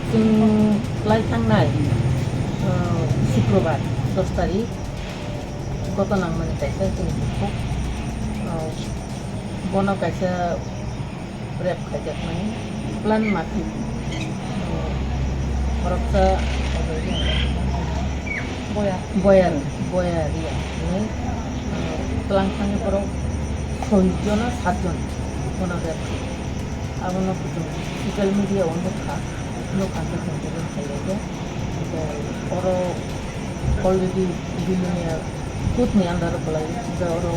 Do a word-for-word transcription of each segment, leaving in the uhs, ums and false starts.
Chwng lai thangnai, uh, Sukrobar dos tarik goto nangmani kaisa chwng bukhuk, uh, bono kaisa rape khaijakmani plan ma khe, uh, khoroksa Boyar. Boyar, Boyar ya hinwi, uh, twlang thangwi borok soi jona, sat jon bono rape khaio. Abono kuchung social media o nukha, nukha hwnkhe chwng teibo khailaiya. Hwnkhe oro already bini court ni under o kwlai, hwnkhe oro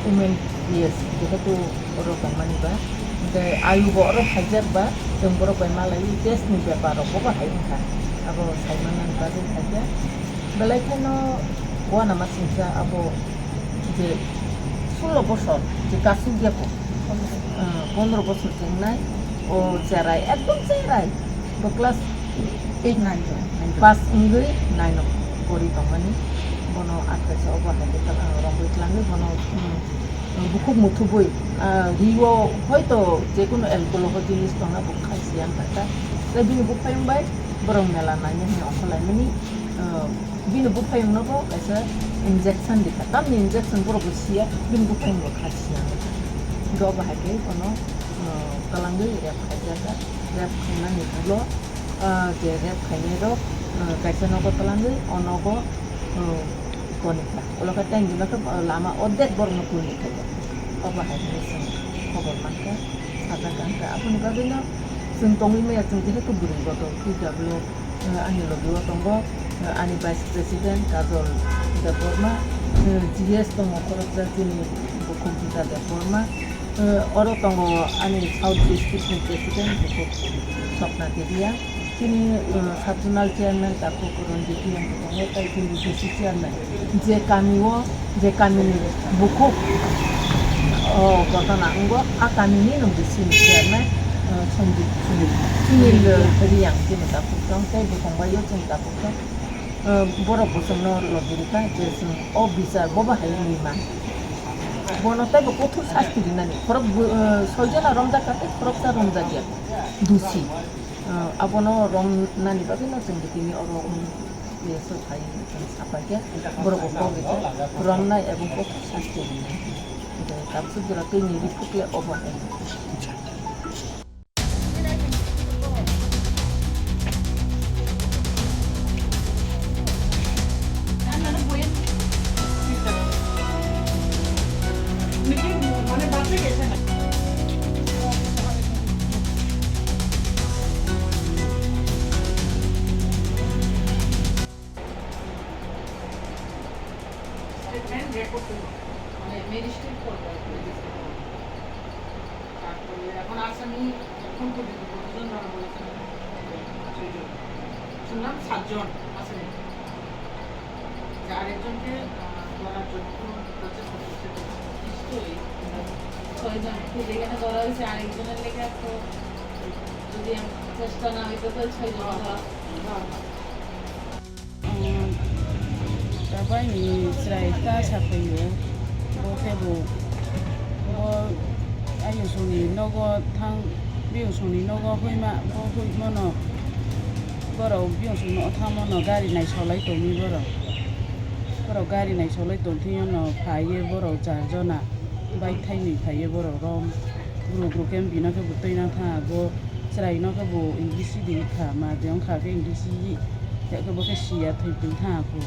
women P S jehetu oro tongmani ba, hwnkhe ayubo oro phaijak ba, chwng borok bai malaiwi case ni bepar rok bo hai wngkha, abo saimanani bagwi khaikhe. Belai kheno uanama singcha abo je sullo bosor je kasuk ya kho, ah, pondro bosor chengnai, o cherai, ekdom cherai, bo class eight, nine, pass wngwi nine o pori tongmani, bono athaisa obo hai khe, ah, romwi twlangwi bono, um, bukhuk muthubwi, ah, rio hoito jekunu alcohol o jinis tongna bo khai siyan kha kha, tei bini buphayung bai borok mela naina hwnwi ongkhorlaimani, ah, Bini buphayungno bo kaisa injection rikha. Tamni injection borok bo siya, bini buphayung bo kha siya. Hwnkhe obo hai khe bono, uh, twlangwi rape khaijak kha. Rape khainani ulo, uh, je rape khainai rok, uh, kaisa nogo twlangwi, o nogo, uh, konikha. Ulo khe tanki no khe lama ordek borokno konikha. Obo hai khe chwng khobor mankha, sajak kha. Aboni bagwino chwng tongwi maya, chwng jehetu bwrwi bodol, P W, eh, ani logi o tongo, eh, ani Vice President Kajol Debbarma, eh, G S tongo khoroksa chini bukhuk Gita Debbarma, eh, oro tongo ani South District ni President bukhuk Swapna Debia, chini, eh, Sub Zonal Chairman takhuk Ranjit Reang tongo, tei chini D C Chairman je kami o, je kami ni bukhuk, o, ghotona wngo, a kami ni nwng D C ni Chairman, eh, Sanjit Sunil, Sunil Reang chini takhuk tong, tei bukhuk bai o chini takhuk tong. Eh, borok bo chwngno logi rikha je chwng o bichar bo bahai wngwi man. Bono teibo kothor sasti rinani. Khorok bo, eh, soi jona romjak kha tei khoroksa romjak ya. Dusi. Eh, abono romnani bagwino chwng bo tini oro, um, yes o phai chwng sapai khe borok bo kok rikha romnai ebong kothor sasti rinai. Tei kabsuk jora twi ni riphuk le obo hai. Statement record করবো, মানে ম্যাজিস্ট্রেট করবো আর কি। তারপরে এখন আসামি এখন পর্যন্ত কতজন ধরা পড়েছে? ছয়জন। শুনলাম সাতজন আসামি। যে আরেকজনকে, আহ, ধরার জন্য কোনো প্রচেষ্টা করছে তো? নিশ্চয়ই। ছয়জন, যেখানে ধরা হয়েছে আরেকজনের লেগে তো যদি আম-, চেষ্টা না হইতো তো ছয়জন ধরা হতো না। Umm, tabukni chwrai ta saphaio, bo khe bo, bo ayungsongni nogo thang, biyungsongni nogo hima, bo himano, borok biyungsongno thangmano gari naisolai tongwi borok, borok gari naisolai tongthwino phaiwi borok char jona. Bike thainwi phaiwi borok rom. Guru guru khe bino khe bo twi nang tha, bo chwraino khe bo English di kha, ma de wng kha khe English yi. Khe bo khe siya thwi twi tha kho.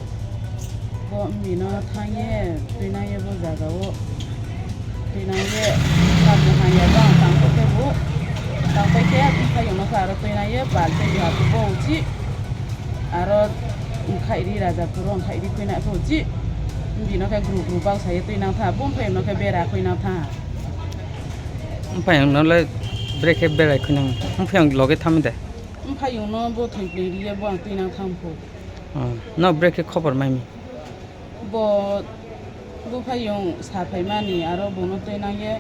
Bo bino thangye twi nangye bo jaga o. Twi nangye sabo hanya bang tang khe bo. Tang pai khe bwsai no khe aro twi nangye bal twi ha bo uchi. Aro khai ri raja kuro khai ri twi na khe uchi. Bino khe guru guru bak sai twi nang tha, bumphai no khe bera khoi nang tha. Bumphai no le bere khe bera khoi nang. Bumphai ang loge thami de. Bumphai no bo thoi ni riye bo ang twi nang thang pho. Oh, no bere khe khobor mai mi. Bo bumphai yung sa phai mani aro bono twi nang ye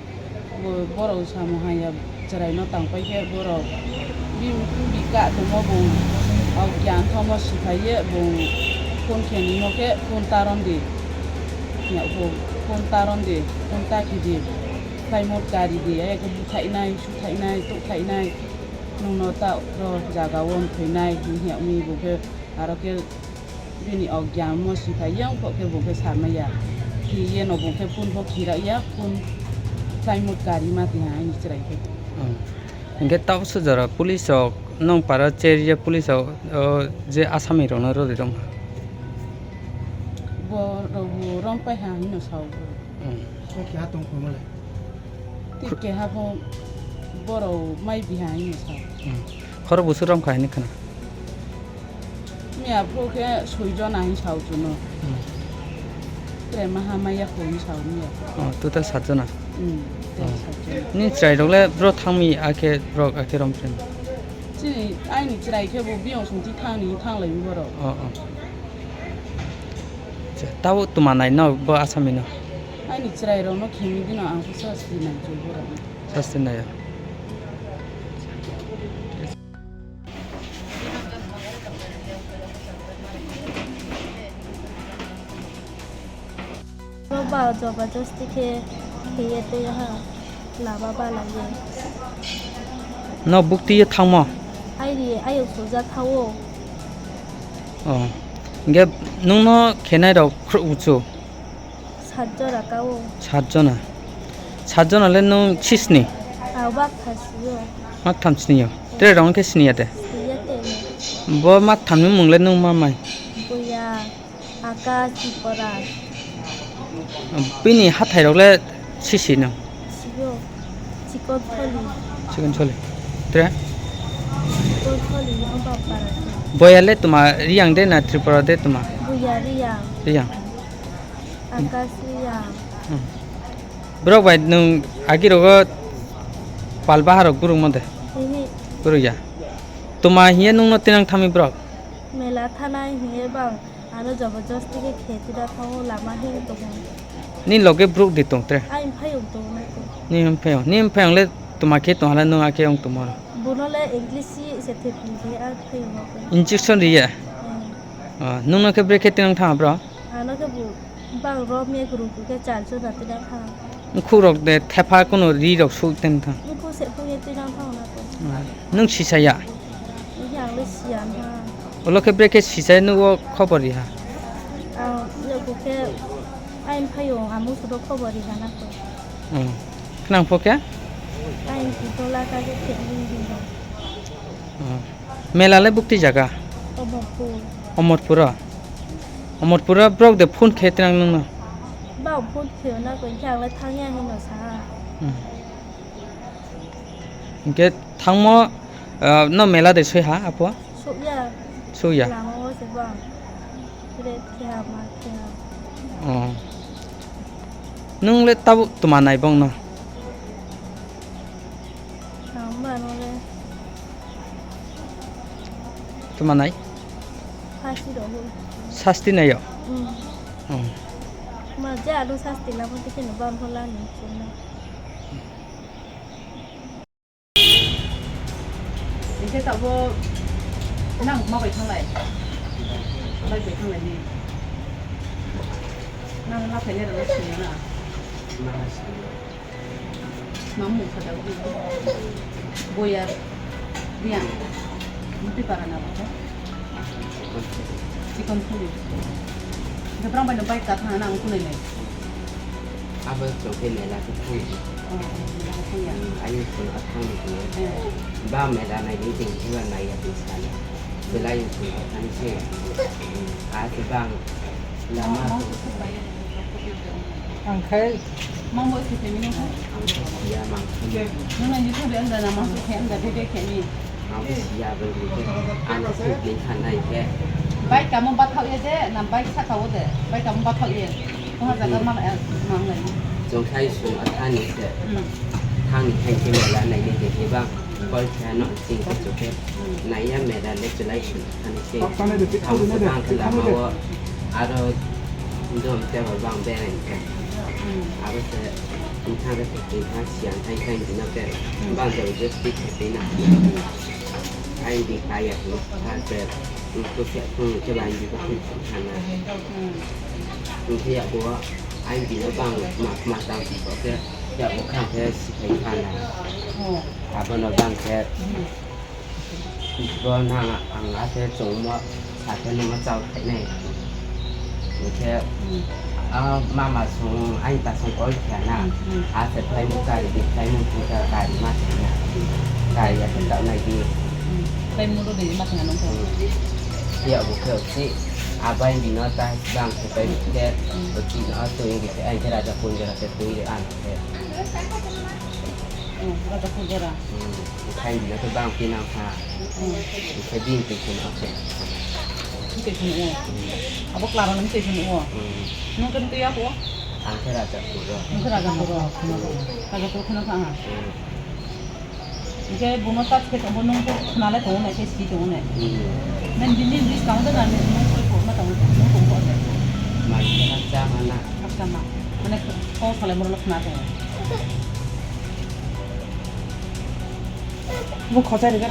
bo borok samung hanya chwrai no tang pai khe borok bi-, bika tongma bo o gyan thangma si phai ye bo phone khe nimo khe phone taron di. Ya, bo phone taron di, phone ta khi di. Khlai mot kari di, ya khe buthai nai, suthai nai, tukhai nai. Nwngno ta ro jaga o wng thwinai hwnwi bo khe aro khe bini o gyan mo siphai yang kho khe bo khe sanai ya. Khi yeno bo khe phone bo khirak ya, phone khlai mut kari ma twi ha ani chwrai khe. Hmm. Hwnkhe tabuk sujaro police rok nwng para cherya police rok, o, je asami rokno rwrwi rwng kha. Bo rok bo rwng pai ha hwnwi sao. Hmm. Kok keha tong phuru le? Tei keha bo borok mai biha hwnwi sao. Hmm. Khorok busu rom kha hwnwi khna. Miya phuru khe soi jona hwnwi sao chuno. Hmm. Tre maha maya kho hwnwi sao miya. Oh, total sat jona. Hmm, tre Oh. sat jona. Ni chwrai rok le bro thangmi akhe rok akhe rom pren. Chini aini chwrai khe bo biyong song thi thangni thanglai borok. Oh, oh. Tabo tuma nai no bo asami no. Aini chwrai rok no khemi dino ang khe sasti nai chul borok. Sasti nai. Ba jabardasti khe khiye twi ha lama balaiye. No bukti ye thangmo? Airi ayok soja thawo. Oh. Ge nungno khenai rok khru uchu? Sat jora kao. Sat jona. Sat jona le nung sisni? Ao bak thasio. Mak tham siniyo. Tre rong khe siniya de. Siniya te. Bo mak thamni mung le nung ma mai? Buya. Aka Chikora. Bini hathairok le sisi no? Sigo. Chikon Tholi. Chikon Tholi. Tre? Chikon Tholi, Oba Para. Boya le tuma Riyang de na Tripura de tuma? Buya Riyang. Riyang. Aka Riyang. Hmm. Borok bai nwng agi rogo pal baharok gurung mo de? Ihi. Gurung ya. Tuma hiye nungno tinang thami borok? Mela thanai hiye bang. Ano jabardasti khe khe tira thango lama him tongo. Ni loge bruk di tong tre? Ai phai ong tongo na ko. Ni him phai ong, ni him phai ong le tuma khe tong hala nung akhe ong tongmo. Bono le English si se thepin de ar phai ong ko. Injection riya? Hmm. Ah, nung no khe bre khe tinang thang bro? Ano khe bu bang rom ye guru khe chal chuna tinang thang. Khurok de thepha kuno ri rok suk ten thang. Nung ko se phung ye tinang thang na ko. Ah, nung sisa ya? Yang le siya na. Ulo khe bre khe sisai nugo khobor riha. Ang nugo khe ain phaio amu sudo khobor riha na kho. Hmm. Khnang pho khe? Ain ki tola ka khe khe ni ni. Hmm. Mela le bukti jaga? Omorpur. Omorpura? Omorpura brok de phone khe tinang nungno? Ba phone khe na kho khe ang le thangya hino sa. Hmm. Hingke thangmo, ah, no mela de soi ha, apo? Sokya. Sokya? Lama o se bang. Red khe ha, ma khe ha. Oh. Nung le tabuk tuma nai bong no? Ang ba no le. Tuma nai? Phasi rok. Sasti nai yo? Hmm. Oh. Ma je ado sasti lama te khe no bang phola ni chuna. Hingke tabuk nang ma bai thanglai? Bai bai thanglai ni. Nang ma khainai rok no sini na? Ma mung kha tabuk. Boyar. Riang. Mutui para na ba kha? Chikon Thuli. Hingke brang bai no bike ka thang na ang kunai nai. Abo chwng khe mela khe thang. Oh, mela khe thang ya. Hmm, ani chwng a thang ni khe. Eh. Ba mela nai di chwng khe ba nai ya twi sana. Belai chwng a thang khe. Hmm, a khe bang lama. Ang khai. Mang bo se khe mino. Ang khai ya mang khai. Nang nai ni thang de ang da na mang se khe ang da de de khe ni. Ang siya bai hingke, ano sukli khanai khe. Bike kamo bathok ye de, na bike saka o de, bike kamo bathok ye. Kung ha jaga Hmm. ma, eh, ma ngai. Chwng khai sung a thani se. Hmm. Thani khai khe mela nai ni khe khe bang. Kol khe ano ching khe chuk khe. Hmm. Nai ya mela le chulai sung a thani se. Thang se bang khe lama o. Aro dom te ba bang berai khe. Hmm. Abo se thang khe thang siya thai khai dino khe. Hmm. Bang jabardasti khe dino. Aini kaya hwnwi kha se, kusia thung khe ba aini bwkhak thana. Hwnkhe abo aini bini bang ma, ma tang khe, ya bwkhak khe siphai thana. Abono bang khe, Bo nang ang ase chwngmo sakhe nungma chao khainai. Hwnkhe, ah, mama song ani tasong call khaina. Hmm, hmm. Ase phaimung kari di, phaimung thangkha kari ma thangna. Kari ya khe chao nai di. Hmm. Phaimung rw di ma thangna nung khe. Hmm. Phiya bo khe si abai bino ta bang khe pai khe. Hmm. Bo chini o twi khe ai khe raja punjara khe twi ang khe. Hmm, raja punjara. Hmm. Khai bino khe bang pinang kha. Hmm. Khe bini twi kheno khe. Bini twi kheno. Hmm. Abo Clara ni twi kheno. Hmm. Nung khe twi ya ko? Ang khe Rajapur o. Nung khe Rajapur o. Rajapur kheno kha ha. Hmm. Hwnkhe bono touch khe tongo, nung khe khna le tongo nai, khe si tongo nai. Hmm. Nang bini bwskang de nang nung koi kokma tongo, nung koi kok de. Mai khe na cha mana. Achha ma. Mane kok salai moro khna tongo. Bo khochai rijak.